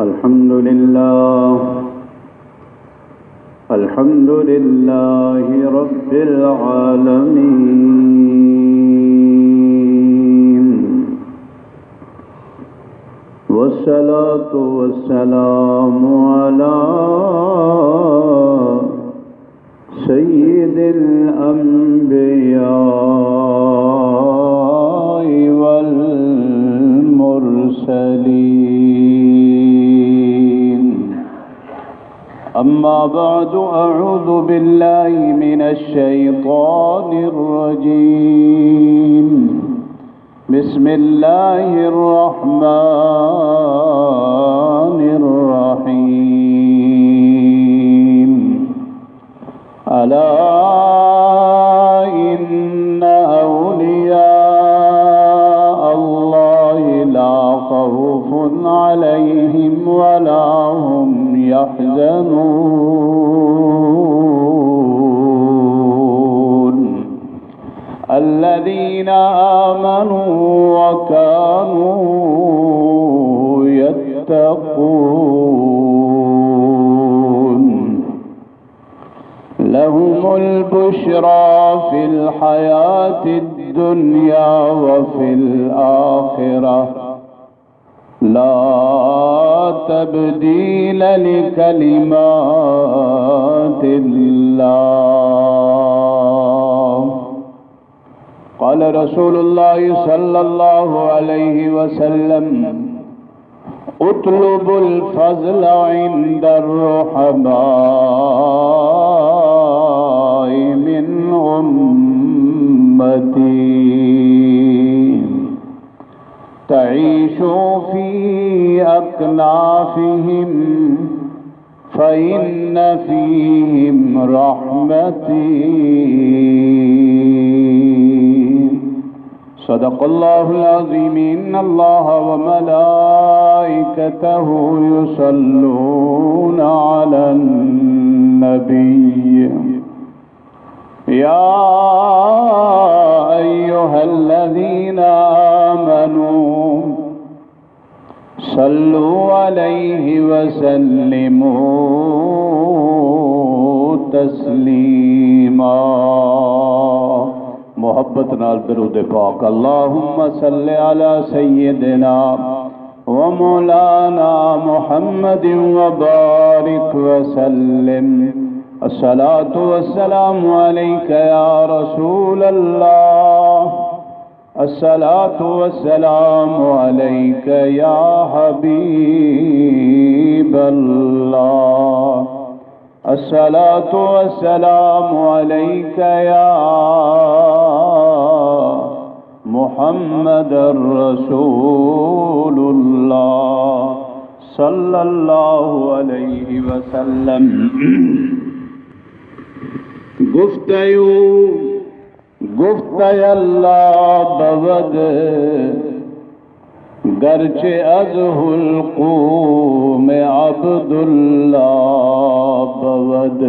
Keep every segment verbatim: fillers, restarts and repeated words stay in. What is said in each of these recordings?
الحمد لله، الحمد لله رب العالمين، والصلاة والسلام على سيد الأنبياء والمرسلين. أما بعد، أعوذ بالله من الشيطان الرجيم. بسم الله الرحمن الرحيم. ألا إن أولياء الله لا خوف عليهم ولا هم يحزنون. الذين آمنوا وكانوا يتقون. لهم البشرى في الحياة الدنيا وفي الآخرة. لا تبديل لكلمات الله. قال رسول الله صلى الله عليه وسلم: اطلبوا الفضل عند الرحماء من أمتي. تعيشوا في أكنافهم فإن فيهم رحمتي. صدق الله العظيم. إن الله وملائكته يصلون على النبي. يا أيها الذين آمنوا صلوا عليه وسلموا تسليما. محبت نال درود پاک۔ اللهم صل على سيدنا ومولانا محمد وبارك وسلم. الصلاة والسلام عليك يا رسول الله. الصلاة والسلام عليك يا حبيب الله. الصلاة والسلام عليك يا محمد رسول الله صلى الله عليه وسلم. گفتیوں گفت اللہ بود، گرچہ از حلقوم عبداللہ بود۔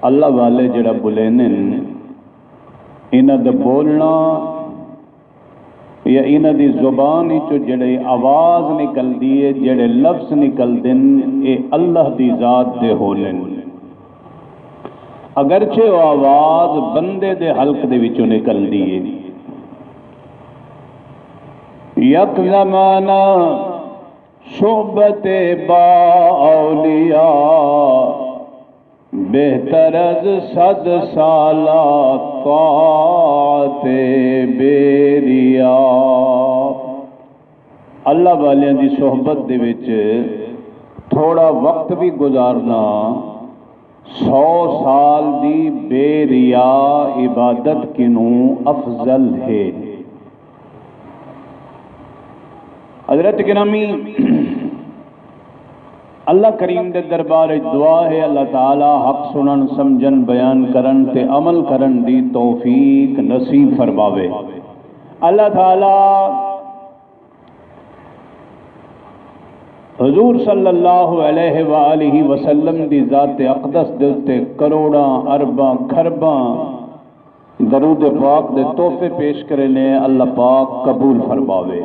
اللہ والے جڑا بلیندن، انہاں دا بولنا یا انہاں دی زبان وچوں جڑی آواز نکلدی ہے، جڑے لفظ نکلدن، اے اللہ دی ذات دے ہونن۔ اگرچہ او آواز بندے دے حلق دے وچوں نکلدی ہے۔ یک زمانہ صحبت با اولیاء، بہتر از صد سالہ طاعت بے ریا۔ اللہ والیاں دی صحبت دے وچ تھوڑا وقت وی گزارنا سو سال دی بے ریا عبادت کنوں افضل ہے۔ حضرت گرامی، اللہ کریم دے دربار وچ دعا ہے، اللہ تعالی حق سنن، سمجھن، بیان کرن تے عمل کرن دی توفیق نصیب فرماوے۔ اللہ تعالی حضور صلی اللہ علیہ وآلہ وسلم دی ذات اقدس دے اتے کروڑاں، ارباں، کھرباں درود پاک دے تحفے پیش کرے نے، اللہ پاک قبول فرماوے۔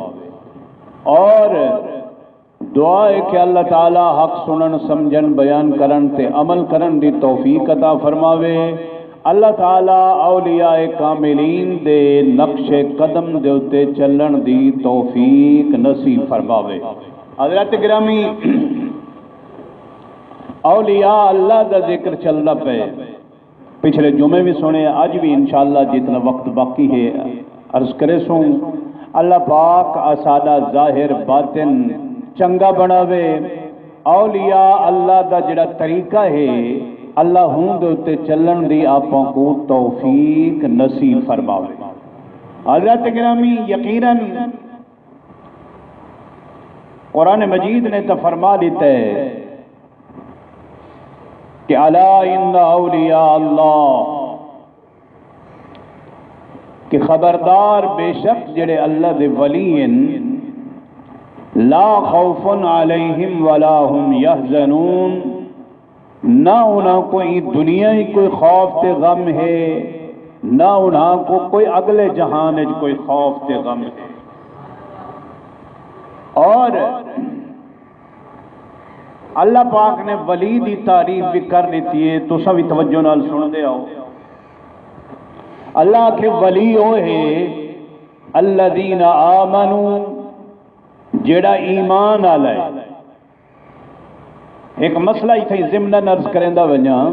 اور دعا ہے کہ اللہ تعالیٰ حق سنن، سمجھن، بیان کرن تے عمل کرن دی توفیق عطا فرماوے۔ اللہ تعالیٰ اولیاء کاملین دے نقش قدم دے اتے چلن دی توفیق نصیب فرماوے۔ حضرات گرامی، اولیاء اللہ دا ذکر چلدا پئے۔ پچھلے جمعے وی سݨے، اڄ وی انشاءاللہ جتنا وقت باقی ہے عرض کریسوں۔ اللہ پاک اساݙا ظاہر باطن چنڳا بݨاوے۔ اولیاء اللہ دا جڑا طریقہ ہے، اللہ ہوں دے اتے چلݨ دی آپاں کوں توفیق نصیب فرماوے۔ حضرات گرامی، یقیناً قرآن مجید نے تو فرما ݙتا ہے کہ الا ان اولیاء اللہ، کہ خبردار، بے شک جڑے اللہ دے ولی ہیں، لا خوف علیہم ولا هم يحزنون، نہ انہاں کو ایں دنیا ہی کوئی خوف تے غم ہے، نہ انہاں کو کوئی اگلے جہان وچ کوئی خوف تے غم ہے۔ اور اللہ پاک نے ولی دی تعریف بھی کر ݙتی ہے، تساں بھی توجہ نال سݨدے آؤ۔ اللہ آکھے ولی او ہے، الذین آمنوا، جیڑا ایمان آلا ہے۔ ایک مسئلہ اتھے ضمن عرض کریندا ونجاں۔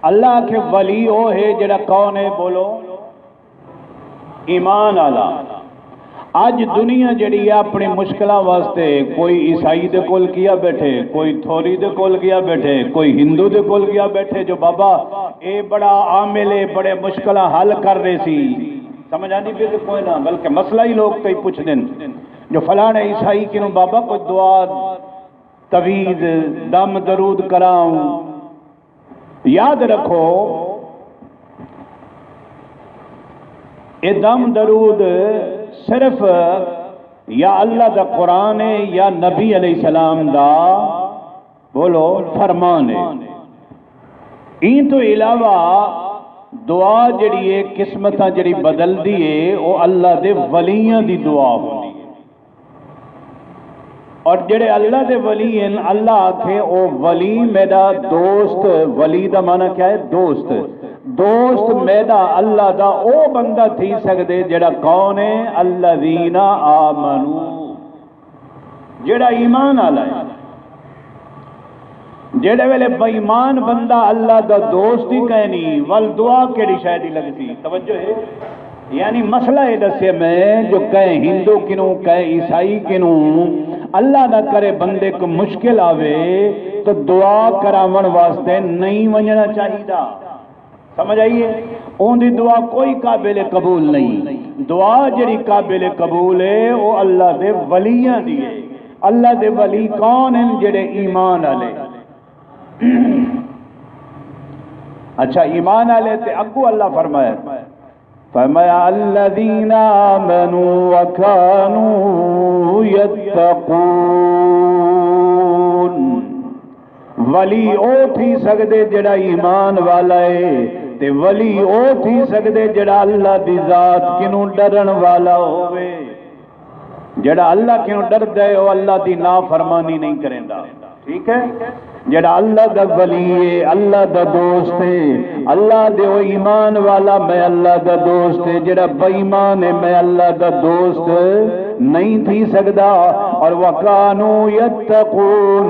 اللہ آکھے ولی او ہے جیڑا کون ہے؟ بولو، ایمان آلا۔ اج دنیا جڑی ہے اپنی مشکلاں واسطے کوئی عیسائی دے کول گیا بیٹھے، کوئی تھوری دے کول گیا بیٹھے، کوئی ہندو دے کول گیا بیٹھے جو بابا اے بڑا عامل ہے، بڑے مشکلاں حل کر رہے سی۔ سمجھ آندی پئی کہ کوئی نہ، بلکہ مسئلہ ہی لوگ کئی پوچھ دین جو فلانے عیسائی کنوں بابا کوئی دعا، تعویذ، دم درود کراؤں۔ یاد رکھو، اے دم درود صرف یا اللہ دا قرآن ہے یا نبی علیہ السلام دا، بولو، فرمان ہے۔ ایں تو علاوہ دعا جڑی ہے، قسمتاں جڑی بدلدی ہے، او اللہ دے ولیاں دی دعا ہوندی ہے۔ اور جڑے اللہ دے ولی ہیں، اللہ آکھے، او ولی میݙا دوست۔ ولی دا معنی کیا ہے؟ دوست۔ دوست میݙا اللہ دا او بندہ تھی سڳدے جڑا کون ہے؟ الذین آمنوا، جڑا ایمان آلا ہے۔ جیڑھے ویلے بے ایمان بندہ اللہ دا دوست ہی کائنی، ول دعا کیڑھی شے دی لڳدی؟ توجہ ہے؟ یعنی مسئلہ اے ݙسے میں جو کہیں ہندو کنوں، کہیں عیسائی کنوں، اللہ نہ کرے بندے کوں مشکل آوے تو دعا کراوݨ واسطے نہیں ونڄݨا چاہیدا۔ سمجھ آئی ہے؟ اوندی دعا کوئی قابل قبول نہیں۔ دعا جڑی قابل قبول ہے، او اللہ دے ولیاں دی ہے۔ اللہ دے ولی کون ہیں؟ جڑے ایمان آلے۔ اچھا، ایمان آلے تے اڳوں اللہ فرمایا، فرمایا، الذین آمنوا وکانوا یتقون۔ ولی او تھی سڳدے جڑا ایمان والا ہے، تے ولی او تھی سڳدے جڑا اللہ دی ذات کنوں ݙرݨ والا ہووے۔ جڑا اللہ کنوں ݙردا ہے، او اللہ دی نافرمانی نہیں کریندا۔ ٹھیک ہے؟ جڑا اللہ دا ولی ہے، اللہ دا دوست ہے، اللہ دے او ایمان والا میں اللہ دا دوست ہے، جڑا بے ایمان ہے میں اللہ دا دوست نہیں تھی سڳدا۔ اور وکانوا یتقون،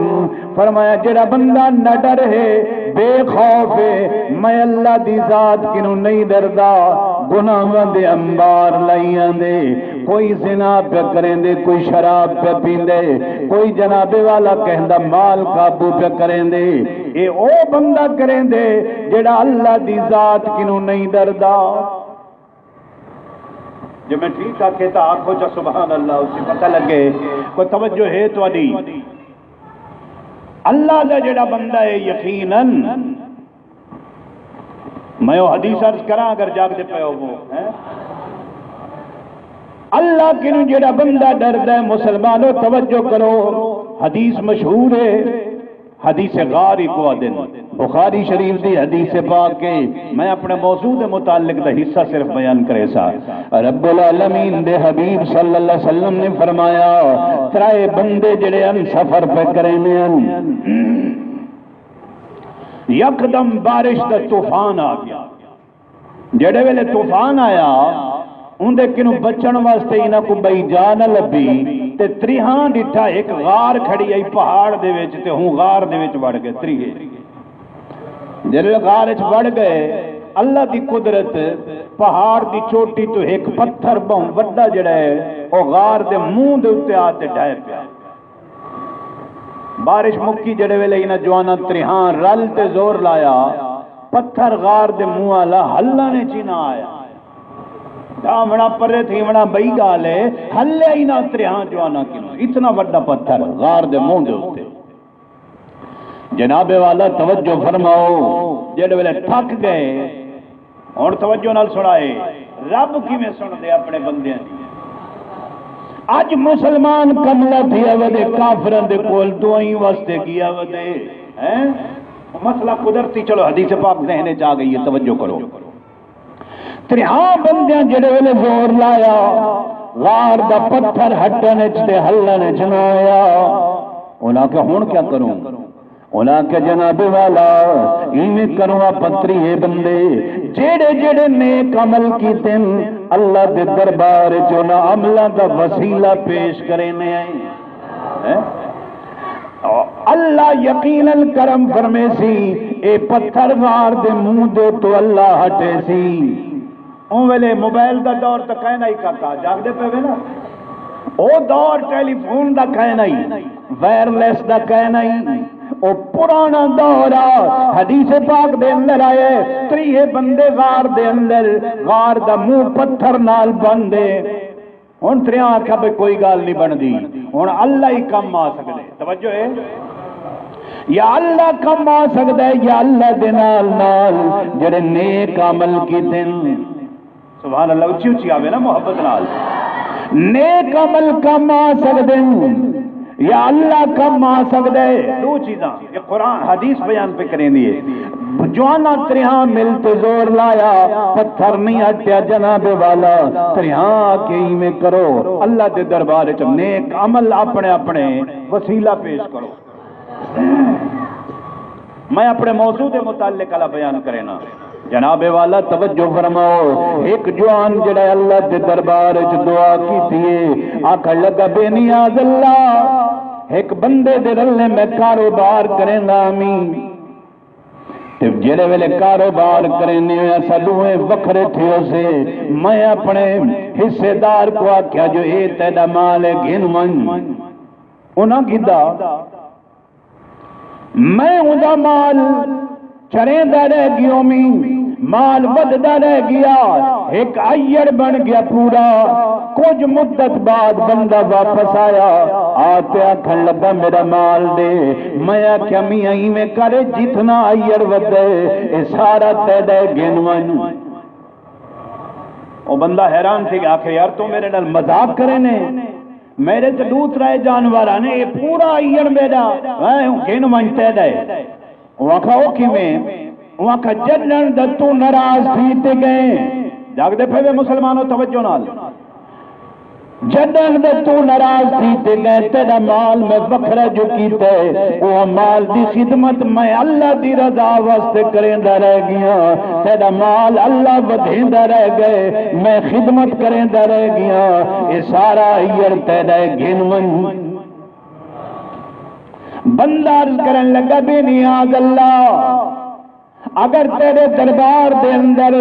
فرمایا جڑا بندہ نہ ݙر ہے، بے خوف ہے، میں اللہ دی ذات کنوں نہیں ݙردا، گناہاں دے انبار لائی آندے، کوئی زنا پیا کریندے، کوئی شراب پیا پیندے، کوئی جناب والا کہیں دا مال قابو پیا کریندے۔ اے او بندہ کریندے جڑا اللہ دی ذات کنوں نہیں ݙردا۔ جے میں ٹھیک آکھے تاں آکھو چا سبحان اللہ، اسی پتہ لڳے۔ کوئی توجہ ہے تہاݙی؟ اللہ دا جڑا بندہ ہے، یقیناً میں او حدیث عرض کراں اگر جاڳدے پئے ہووو، ہیں؟ اللہ کنوں جڑا بندہ ݙردا ہے، مسلمانو توجہ کرو، حدیث مشہور ہے، حدیث غار ہی کو آدن۔ بخاری شریف دی حدیث پاک کے۔ میں اپنے موضوع دے متعلق دا حصہ صرف بیان کرے سا۔ رب العالمین دے حبیب صلی اللہ علیہ وسلم نے فرمایا، ترائے بندے جڑے ہن سفر پہ کرے نے ہن، یکدم بارش دا طوفان آ گیا۔ جڑے ویلے طوفان آیا، اوندے کنوں بچن واسطے انہاں کو بئی جا نہ لبھی، تے تریہاں ڈٹھا ایک غار کھڑی آئی پہاڑ دے وچ، تے ہوں غار دے وچ وڑ گئے تریہے۔ جڑے غار وچ وڑ گئے، اللہ دی قدرت، پہاڑ دی چوٹی تو ایک پتھر بہوں وڈا جڑا ہے، او غار دے منہ دے اُتے آ تے ڈھائے پیا۔ بارش مکی جڑے ویلے انہاں جواناں تریہاں رل تے زور لایا، پتھر غار دے منہ والا ہلن وچ ہی نہ آیا۔ ڈھاونا پرے تھیونا بئی گال ہے، ہلے ہی نہ تریہاں جواناں کنوں، اتنا وڈا پتھر غار دے منہ دے اُتے۔ جناب والا توجہ فرماؤ، جڑے ویلے تھک گئے، ہن توجہ نال سنائے، رب کیویں سنڑدے اپنے بندیاں دی؟ اج مسلمان کملا تھیا ودے، کافراں دے کول دعائیں واسطے گیا ودے، ہیں؟ مسئلہ قدرتی، چلو حدیث پاک ذہن وچ آ گئی ہے، توجہ کرو۔ تریہاں بندیاں جڑے ویلے زور لایا، غار دا پتھر ہٹن وچ تے ہلن وچ نہ آیا۔ انہاں کہ ہن کیا کروں؟ انہاں کہ جناب والا، ایویں کروں آپاں تریہے بندے جیڑے جیڑے نیک عمل کیتن، اللہ دے دربار وچ انہاں عملاں دا وسیلہ پیش کرینے ہیں۔ ہیں؟ اللہ یقیناً کرم فرمیسی، اے پتھر غار دے منہ دے تو اللہ ہٹیسی۔ اوں ویلے موبائل دا دور تاں کائے نہ ہی کاکا، جاگدے پئے وے نا؟ او دور ٹیلی فون دا کائے نہ ہی، وائرلیس دا کائے نہ ہی۔ او پرانا دور آ، حدیث پاک دے اندر آئے، تریہے بندے غار دے اندر، غار دا منہ پتھر نال بند ہے۔ ہن تریہاں آکھیا بھئی کوئی ڳالھ نہیں بݨدی، ہݨ اللہ ہی کم آ سڳدے۔ توجہ ہے؟ یا اللہ کم آ سڳدا ہے، یا اللہ دے نال نال جڑے نیک عمل کیتن۔ سبحان اللہ، اچھی اچھی آوے نا محبت نال۔ نیک عمل کم آ سڳدن، یا اللہ کم آ سڳدا ہے۔ ݙو چیزاں۔ یہ قرآن حدیث بیان پہ کریں دیے۔ جوانا تریہاں مل تے زور لایا، پتھر نہیں ہٹیا جناب والا۔ تریہاں آ کے ایویں کرو، اللہ دے دربار وچ نیک عمل اپنے اپنے وسیلہ پیش کرو۔ میں اپنے موضوع دے متعلق والا بیان کرینا۔ جناب والا توجہ فرماؤ، ایک جوان جڑا اللہ دے دربار وچ دعا کیتی ہے، آکھن لگا، بے نیاز اللہ، ایک بندے دے رلے میں کاروبار کریندا ہمی، تے جڑے ویلے کاروبار کریندے ہوئے اساں ݙوہیں وکھرے تھیوسے، میں اپنے حصے دار کو آکھیا جو اے تیݙا مال ہے، گھن ونڄ۔ انہاں گھدا۔ میں اوندا مال چریندا رہ ڳیومی، مال ودھدا رہ ڳیا۔ ہک ایڑ بݨ ڳیا پورا۔ کجھ مدت بعد بندہ واپس آیا، آ تے آکھݨ لڳا، میݙا مال ݙے۔ میں آکھیا، میاں ایویں کر، جتنا ایڑ ودھے، اے سارا تیݙا ہے، گھن ونڄ۔ او بندہ حیران تھی ڳیا، آکھے، یار، توں میݙے نال مذاق کرینے؟ میݙے تے ݙو ترائے جانور ہن، اے پورا ایڑ میݙا، ہیں، گھن ونڄ تیݙا ہے۔ او آکھا، او کیویں؟ او آکھا، جݙݨ دا توں ناراض تھی تے ڳئے۔ جاڳدے پئے وے مسلمانو، توجہ نال۔ جݙݨ دے توں ناراض تھی تے ڳئے، تیݙا مال میں وکھرا جو کیتا ہے، او مال دی خدمت میں اللہ دی رضا واسطے کریندا رہ ڳیاں۔ تیݙا مال اللہ ودھیندا رہ ڳئے، میں خدمت کریندا رہ ڳیاں۔ اے سارا ایڑ تیݙا ہے، گھن ونڄ۔ بندہ عرض کرݨ لڳا، بے نیاز اللہ، اگر تیݙے دربار دے اندر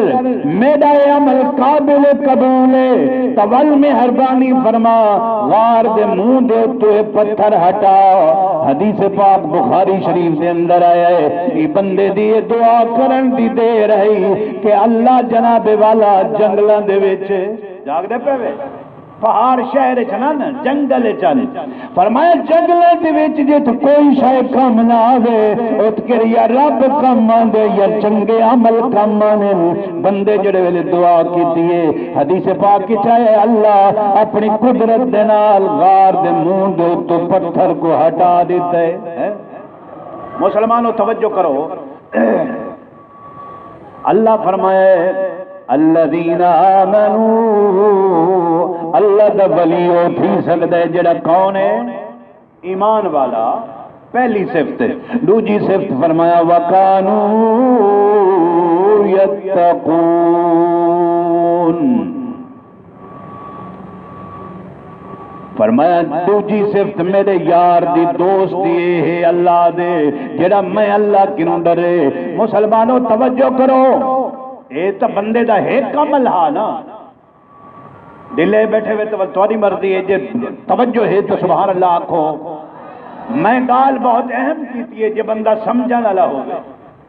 میݙا اے عمل قابل قبول ہے، تاں ول مہربانی فرما، غار دے منہ دے اُتوں اے پتھر ہٹا۔ حدیث پاک بخاری شریف دے اندر آیا ہے، اے بندے دی اے دعا کرݨ دی دیر ہئی کہ اللہ جناب والا جنگلاں دے وچ، جاڳدے پئے وے؟ پہاڑ شہر اچ نہ، نہ، جنگل اچ ہن۔ فرمایا، جنگلاں دے وچ جت کوئی شے کم نہ آوے، ات کر یا رب کم آندے یا چنگے عمل کم آندن۔ بندے جڑے ویلے دعا کیتی ہے، حدیث پاک اچ آیا ہے، اللہ اپنی قدرت دے نال غار دے منہ دے اُتوں پتھر کو ہٹا ݙتا ہے۔ مسلمانو، توجہ کرو، اللہ فرمائے، الذین آمنوا، اللہ دا ولی او تھی سکدا ہے جڑا کون ہے؟ ایمان والا۔ پہلی صفت۔ دوجی صفت فرمایا، وکانوا یتقون۔ فرمایا، دوجی صفت میرے یار دی، دوست دی اے ہے اللہ دے، جڑا میں اللہ کنوں ڈرے۔ مسلمانو، توجہ کرو، اے تاں بندے دا ہک عمل ہا نا۔ دلے بیٹھے وے تو تہاڈی مرضی ہے، جے توجہ ہے تو سبحان اللہ آکھو۔ میں ڳالھ بہت اہم کیتی ہے، جے بندہ سمجھݨ والا ہووے،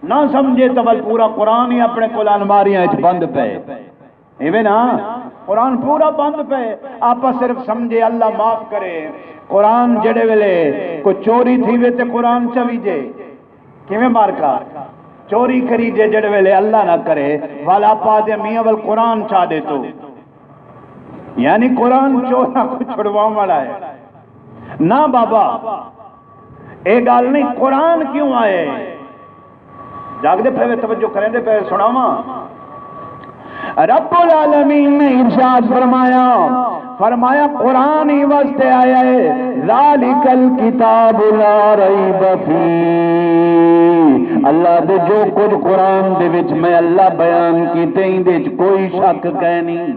نہ سمجھے تو ول پورا قرآن ہی اپنے کول الماریاں وچ بند پئے۔ ایویں نا؟ قرآن پورا بند پئے، آپاں صرف سمجھے، اللہ معاف کرے۔ قرآن جڑے ویلے کوئی چوری تھیوے تے قرآن چویجے، کیویں مارکا؟ چوری کریجے جڑے ویلے، اللہ نہ کرے، ول آپاں آہدے میاں ول قرآن چا ݙے تو، یعنی قرآن چوراں کوں چھڑواوݨ والا ہے۔ نہ بابا، اے ڳالھ نہیں۔ قرآن کیوں آئے؟ جاڳدے پئے وے؟ توجہ کریندے پئے؟ سݨاواں۔ رب العالمین نے ارشاد فرمایا، فرمایا قرآن ہی واسطے آیا ہے، ذالک الکتاب لا ریب فیہ۔ اللہ دے جو کچھ قرآن دے وچ میں اللہ بیان کیتے، ایندے وچ کوئی شک کائے نہیں۔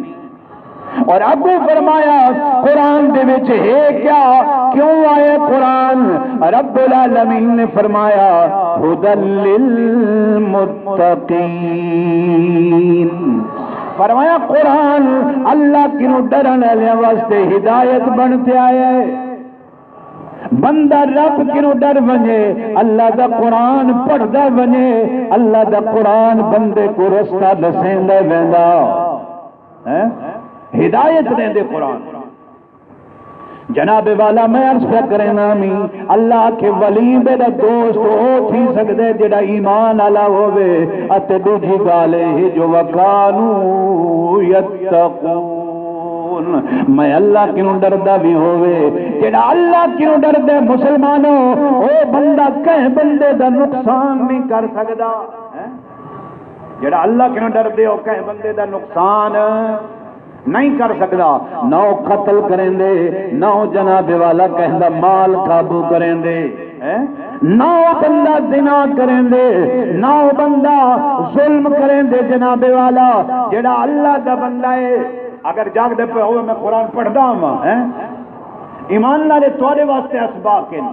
اور اگوں فرمایا، قرآن دے وچ ہے کیا؟ کیوں آیا قرآن؟ رب العالمین نے فرمایا، ھدی للمتقین۔ فرمایا، قرآن اللہ کنوں ڈرن والے واسطے ہدایت بن تے آیا ہے۔ بندہ رب کنوں ڈر ونجے، اللہ دا قرآن پڑھدا ونجے، اللہ دا قرآن بندے کو رستہ ڈسیندا ویندا۔ ہیں؟ ہدایت ݙیندے قرآن۔ جناب والا، میں عرض پیا کرینا می، اللہ آکھے ولی میرا دوست او تھی سکدے جڑا ایمان والا ہووے، اتے ݙوجھی ڳالھ اے جو وکانوا یتقون، میں اللہ کنوں ݙردا وی ہووے۔ جڑا اللہ کنوں ݙردے مسلمانو، او بندہ کہیں بندے دا نقصان نہیں کر سکدا۔ ہیں؟ جڑا اللہ کنوں ڈردے او کہیں بندے دا نقصان نہیں کر سکدا، نہ او قتل کریندے، نہ او جناب والا کہیں دا مال قابو کریندے، ہیں؟ نہ او بندہ زنا کریندے، نہ او بندہ ظلم کریندے۔ جناب والا، جڑا اللہ دا بندہ ہے، اگر جاگدے پئے ہووے، میں قرآن پڑھدا ہاں، ہیں؟ ایمان نال، اے تہاڈے واسطے اسباق ہیں۔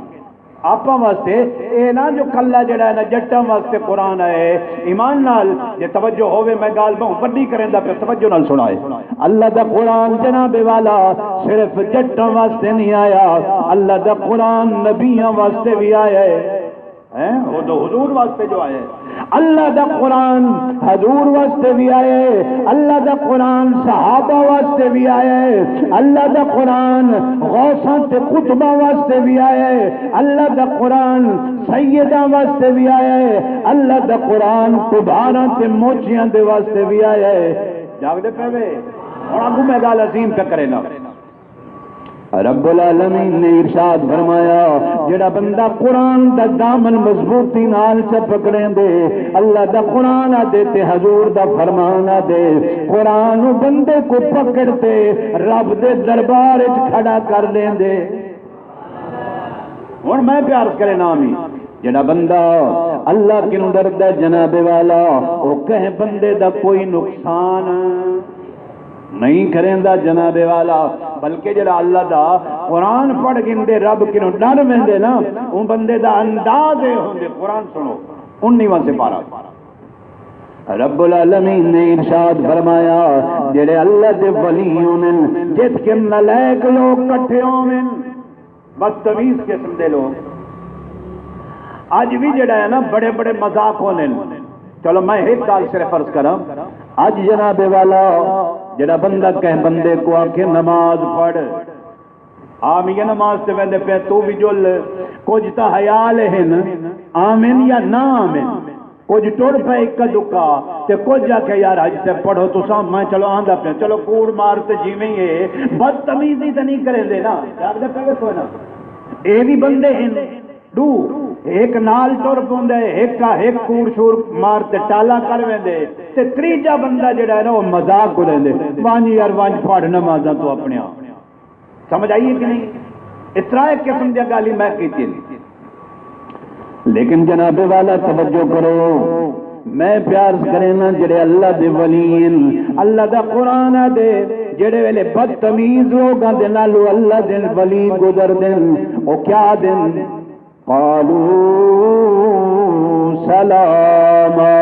آپاں واسطے اے نہ جو کلھا جڑا ہے نا جٹاں واسطے قرآن آیا ہے۔ ایمان نال جے توجہ ہووے، میں ڳالھ ٻہوں وݙی کریندا پیا، توجہ نال سݨائے۔ اللہ دا قرآن جناب والا صرف جٹاں واسطے نہیں آیا، اللہ دا قرآن نبیاں واسطے وی آیا ہے۔ ہیں؟ او تو حضور واسطے جو آیا ہے۔ اللہ دا قرآن حضور واسطے وی آیا ہے، اللہ دا قرآن صحابہ واسطے وی آیا ہے، اللہ دا قرآن غوثاں تے قطباں واسطے وی آیا ہے، اللہ دا قرآن سیداں واسطے وی آیا ہے، اللہ دا قرآن کبھاراں تے موچیاں دے واسطے وی آیا ہے۔ جاگدے پئے وے؟ ہݨ اڳوں میں ڳالھ عظیم پیا کرینا۔ رب العالمین نے ارشاد فرمایا، جڑا بندہ قرآن دا دامن مضبوطی نال چا پکڑیندے، اللہ دا قرآن آدے تے حضور دا فرمان آدے، قرآن او بندے کو پکڑ تے رب دے دربار اچ کھڑا کر ݙیندے۔ ہݨ میں پیا عرض کرینا می، جڑا بندہ اللہ کنوں ݙردا جناب والا، او کہیں بندے دا کوئی نقصان نہیں کریندا جناب والا، بلکہ جڑا اللہ دا قرآن پڑھ گھندے، رب کنوں ڈر ویندے نا، اوں بندے دا انداز اے ہوندے۔ قرآن سنو، انیواں سپارہ۔ رب العالمین نے ارشاد فرمایا، جڑے اللہ دے ولی ہونن، جتھ کے نالائق لوگ کٹھے ہوون، بدتمیز قسم دے لوگ۔ اج وی جڑا ہے نا، بڑے بڑے مذاق ہوندے نے۔ چلو، میں ایک گال صرف عرض کراں، اج جناب والا، جڑا بندہ کہیں بندے کو آکھے نماز پڑھ، آ میاں نماز تے ویندے پئے، تو وی جل، کجھ تاں حیا آلے ہن، آون یا نہ آون۔ کجھ ٹر پئے اکا دکا، تے کجھ آکھے، یار حاجی صاحب پڑھو تساں، میں چلو آندا پیاں، چلو کوڑ مار تے جیویں ہی ہے، بدتمیزی تے نہیں کریندے نا، جاگدے پئے ویسو نا۔ اے وی بندے ہن۔ ݙو، ہک نال ٹر پوندے، ہک ہک کور شور مار تے ٹالا کر ویندے، تے تریجا بندہ جڑا ہے نا، او مذاق اڑیندے، ونج یار ونج، پڑھ نمازاں توں اپݨیاں۔ سمجھ آئی ہے کہ نہیں؟ اے ترائے قسم دیاں ڳالھیں میں کیتیاں نے۔ لیکن جناب والا، توجہ کرو، میں پیا عرض کرینداں، جڑے اللہ دے ولی ہن، اللہ دا قرآن آہدے، جڑے ویلے بدتمیز لوگاں دے نالوں اللہ دے ولی گزردن، او کیا آہدن؟ قالوا سلاما۔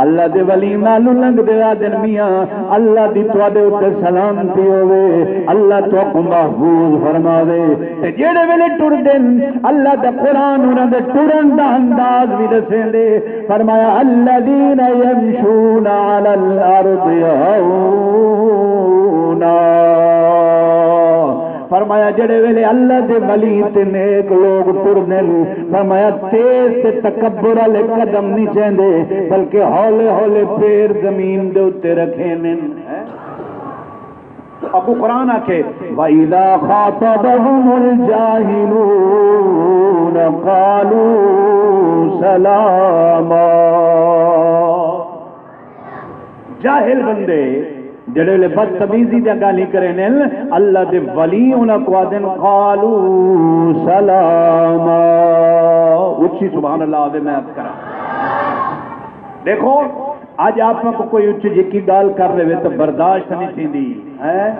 اللہ دے ولی نالوں لنگدے آہدن، میاں، اللہ دی تہاݙے اُتے سلامتی ہووے، اللہ تہاکوں محفوظ فرماوے۔ تے جیڑھے ویلے ٹردن، اللہ دا قرآن انہاں دے ٹرن دا انداز وی ݙسیندے۔ فرمایا، الذین یمشون علی الارض ہونا۔ فرمایا، جڑے ویلے اللہ دے ولی تے نیک لوگ ٹردن، فرمایا، تیز تے تکبر والے قدم نہیں چیندے، بلکہ ہولے ہولے پیر زمین دے اُتے رکھیندن۔ اڳوں قرآن آکھے، وَإِذَا خَاطَبَهُمُ الْجَاهِلُونَ قَالُوا سَلَامًا۔ جاہل بندے جڑے ویلے بدتمیزی دیاں ڳالھیں کریندن، اللہ دے ولی انہاں کوں آہدن، قالوا سلاما۔ اچھی سبحان اللہ آہدے، میں عرض کراں۔ ݙیکھو، اڄ آپاں کوں کوئی اچی جھکی ڳالھ کر ݙیوے تاں برداشت نہیں تھیندی، ہیں؟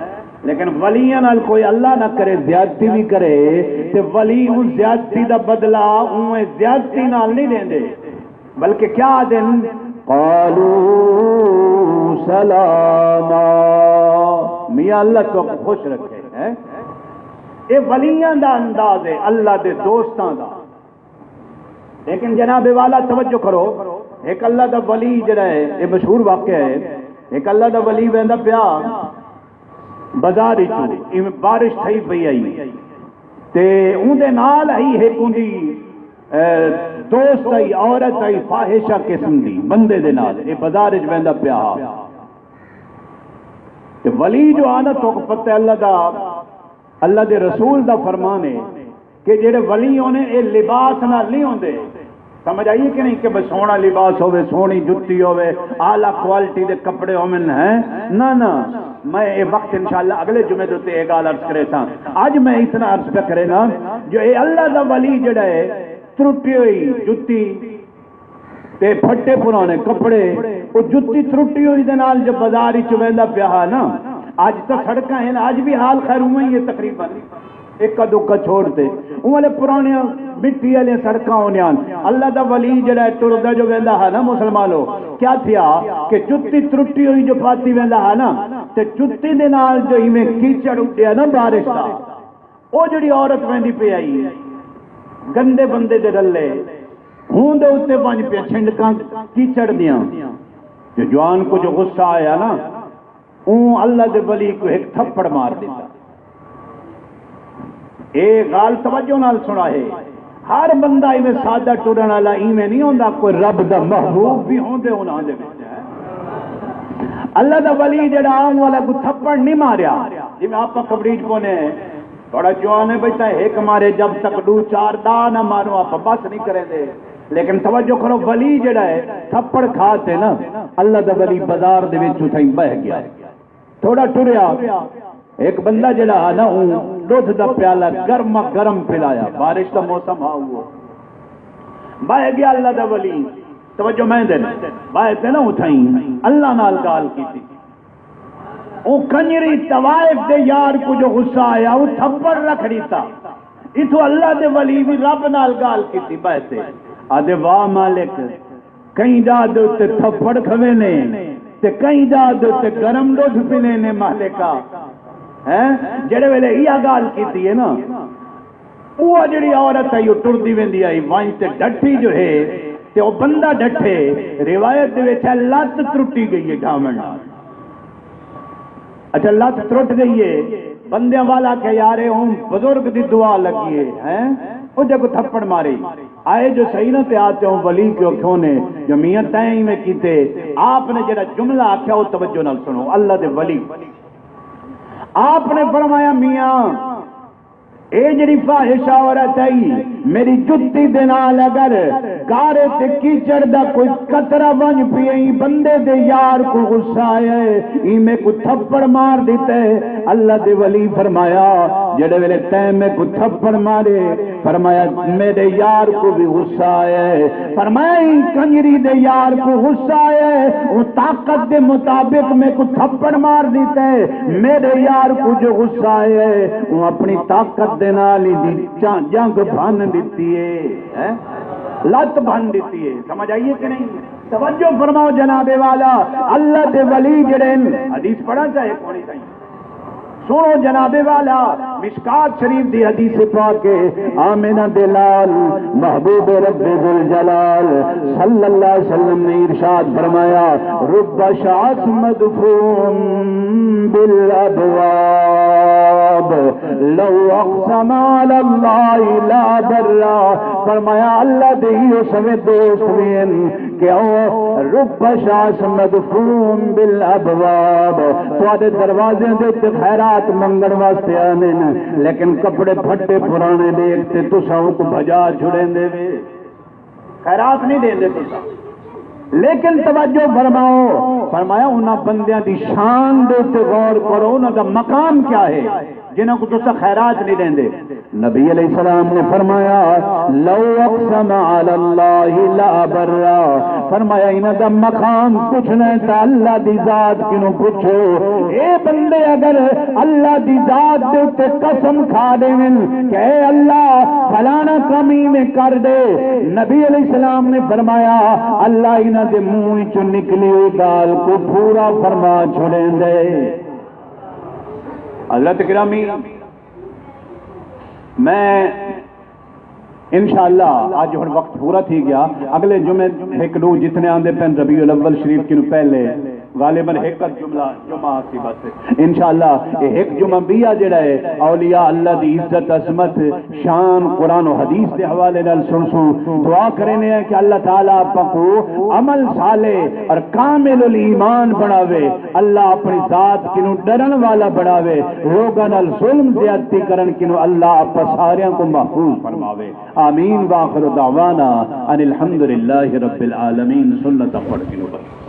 لیکن ولیاں نال کوئی اللہ نہ کرے، زیادتی وی کرے، تے ولی اوں زیادتی دا بدلہ اونویں زیادتی نال نہیں ݙیندے، بلکہ کیا آہدن؟ قالوا سلاما، میاں اللہ تہاکوں خوش رکھے، ہیں؟ اے ولیاں دا انداز ہے، اللہ دے دوستاں دا۔ لیکن جناب والا، توجہ کرو، ہک اللہ دا ولی جڑا ہے، یہ مشہور واقعہ ہے، ہک اللہ دا ولی ویندا پیا بازار وچوں، ایویں بارش تھئی پئی آئی، تے اوندے نال ہئی ہک اوندی، اے، دوست آئی، عورت آئی، فاحشہ قسم دی بندے دے نال، اے بازار وچ ویندا پیا ہا۔ تے ولی جو آ نا، تہاکوں پتہ ہے اللہ دا، اللہ دے رسول دا فرمان ہے کہ جڑے ولی ہونے، اے لباس نال نہیں ہوندے۔ سمجھ آئی کہ نہیں؟ کہ بس سوہݨا لباس ہووے، سوہݨی جتی ہووے، اعلیٰ کوالٹی دے کپڑے ہوون، ہیں؟ نہ، نہ، میں اے وقت انشاءاللہ اڳلے جمعے دے اُتے اے ڳالھ عرض کریساں۔ اڄ میں اتنا عرض پیا کرینداں جو اے اللہ دا ولی جڑا ہے، ترٹی ہوئی جتی، تے پھٹے پرانے کپڑے، او جتی ترٹی ہوئی دے نال جو بازار وچ ویندا پیا ہا نا، اڄ تاں سڑکاں ہن، اڄ وی حال خیر اونویں ہی ہے تقریباً، اکا دکا چھوڑ تے، اوں والے پرانے مٹی والیاں سڑکاں ہوندیاں ہن۔ اللہ دا ولی جڑا ہے ٹردا جو ویندا ہا نا مسلمانو، کیا تھیا کہ جتی ترٹی ہوئی جو پاتی ویندا ہا نا، تے جتی دے نال جو ایویں کیچڑ اڈیا نا بارش دا، او جڑی عورت ویندی پئی آئی گندے بندے دے رلے، اوں دے اُتے ونڄ پیا چھنڈکاں کیچڑ دیاں۔ جو جوان کوں جو غصہ آیا نا، اوں اللہ دے ولی کوں ہک تھپڑ مار ݙتا۔ اے ڳالھ توجہ نال سݨا ہے، ہر بندہ ایویں سادہ ٹرݨ والا ایویں نہیں ہوندا، کوئی رب دا محبوب وی ہوندے انہاں دے وچ۔ اللہ دا ولی جڑا عام والا کوں تھپڑ نہیں ماریا، جیویں آپاں کبڈی چ پونے، تھوڑا جوان ہے بھئی، تاں ہک مارے، جب تک ݙو چار ݙاہ نہ ماروں، آپ بس نہیں کریندے۔ لیکن توجہ کرو، ولی جڑا ہے، تھپڑ کھا تے نا، اللہ دا ولی بازار دے وچ اتھائیں بہہ گیا۔ تھوڑا ٹریا، ہک بندہ جڑا ہا نا، اوں ݙودھ دا پیالہ گرما گرم پلایا، بارش دا موسم ہا، او بہہ گیا اللہ دا ولی۔ توجہ میں دے، بہہ تے نا اتھائیں اللہ نال ڳالھ کیتی۔ او کنجری طوائف دے یار کوں جو غصہ آیا، او تھپڑ رکھ ݙتا۔ اتھوں اللہ دے ولی وی رب نال ڳالھ کیتی، بہہ تے آہدے، واہ مالک، کہیں دا دے اُتے تھپڑ کھوینے تے کہیں دا دے اُتے گرم ݙودھ پلینے مالکا۔ ہیں؟ جڑے ویلے ایہا ڳالھ کیتی ہے نا، او جڑی عورت ہے، او ٹردی ویندی آئی، ونڄ تے ڈٹھی جو ہے، تے او بندہ ڈٹھے، روایت دے وچ ہے، لت ترٹی ڳئی ہے ڈھاوݨ نال۔ اچھا، لت ترٹ ڳئی ہے، بندیاں والا آکھیا، یار، اے اوں بزرگ دی دعا لڳی ہے، ہیں؟ او جے کوں تھپڑ ماری، آئے جو صحیح نہ تے آ تے اوں ولی کوں آکھیونے جو میاں تیں ایویں کیتے۔ آپ نے جڑا جملہ آکھیا، او توجہ نال سݨو، اللہ دے ولی۔ آپ نے فرمایا، میاں، اے جڑی فاحشہ عورت آئی، میری جتی دے نال اگر گارے تے کیچڑ دا کوئی قطرہ ونج پی، ایں بندے دے یار کو غصہ آیا ہے، ایں میں کو تھپڑ مار دیتا ہے۔ اللہ دے ولی فرمایا، جڑے ویلے تیں میں کو تھپڑ مارے، فرمایا، میرے یار کو بھی غصہ آیا ہے۔ فرمایا، ایں کنجری دے یار کو غصہ آیا ہے، وہ طاقت دے مطابق میں کو تھپڑ مار دیتا ہے۔ میرے یار کو جو غصہ آیا ہے، وہ اپنی طاقت دے نال ہی دی چا-، جنگ بھن دیتی ہے، ہیں؟ لت بھن دیتی ہے۔ سمجھ آئی ہے کہ نہیں؟ توجہ فرماؤ جناب والا، اللہ دے ولی جڑے ہیں، حدیث پڑھا چاہے کونی سائیں۔ سنو جناب والا، مشکات شریف دی حدیث پاک ہے، آمنہ دے لال محبوب رب ذوالجلال صلی اللہ علیہ وسلم نے ارشاد فرمایا، رب شعث مدفون بالابواب لو اقسم علی اللہ لابرا۔ فرمایا، اللہ دے ہی او سویں دوست وین کہ او رب شعث مدفون بالابواب، تہاڈے دروازے دے تے خیرات منگن واسطے آندے نے، لیکن کپڑے پھٹے پرانے دیکھ تے تساں اونکوں بھجا چھڑیندے وے، خیرات نہیں دیندے تساں۔ لیکن توجہ فرماؤ، فرمایا، انہاں بندیاں دی شان دے تے غور کرو، انہاں دا مقام کیا ہے جنہاں کو تساں خیرات نہیں دیندے؟ نبی علیہ السلام نے فرمایا، لو اقسم علی اللہ لابرا۔ فرمایا، انہاں دا مقام پوچھنا ہے تاں اللہ دی ذات کنوں پوچھو۔ اے بندے اگر اللہ دی ذات دے اتے قسم کھا ݙیون کہ اے اللہ، فلانا کم ایویں کر ݙے، نبی علیہ السلام نے فرمایا، اللہ انہاں دے منہ وچوں نکلی ہوئی ڳالھ کو پورا فرما چھوڑیندے۔ حضرت گرامی، میں انشاءاللہ اڄ ہݨ وقت پورا تھی ڳیا، اڳلے جمعے ہک ݙو جتنے آندے پئن ربیع الاول شریف کنوں پہلے، غالباً ہک ادھ جملہ جمعہ آسی بس۔ انشاءاللہ اے ہک جمعہ ٻیا جڑا ہے، اولیاء اللہ دی عزت، عظمت، شان قرآن و حدیث دے حوالے نال سݨسوں۔ دعا کریندے ہیں کہ اللہ تعالیٰ آپاں کوں عمل صالح اور کامل الایمان بݨاوے۔ اللہ اپݨی ذات کنوں ݙرݨ والا بݨاوے، لوکاں نال ظلم زیادتی کرݨ کنوں اللہ آپاں ساریاں کوں محفوظ فرماوے۔ آمین۔ وآخر دعوانا ان الحمد للہ رب العالمین۔ سنت پڑھ کنوں بس۔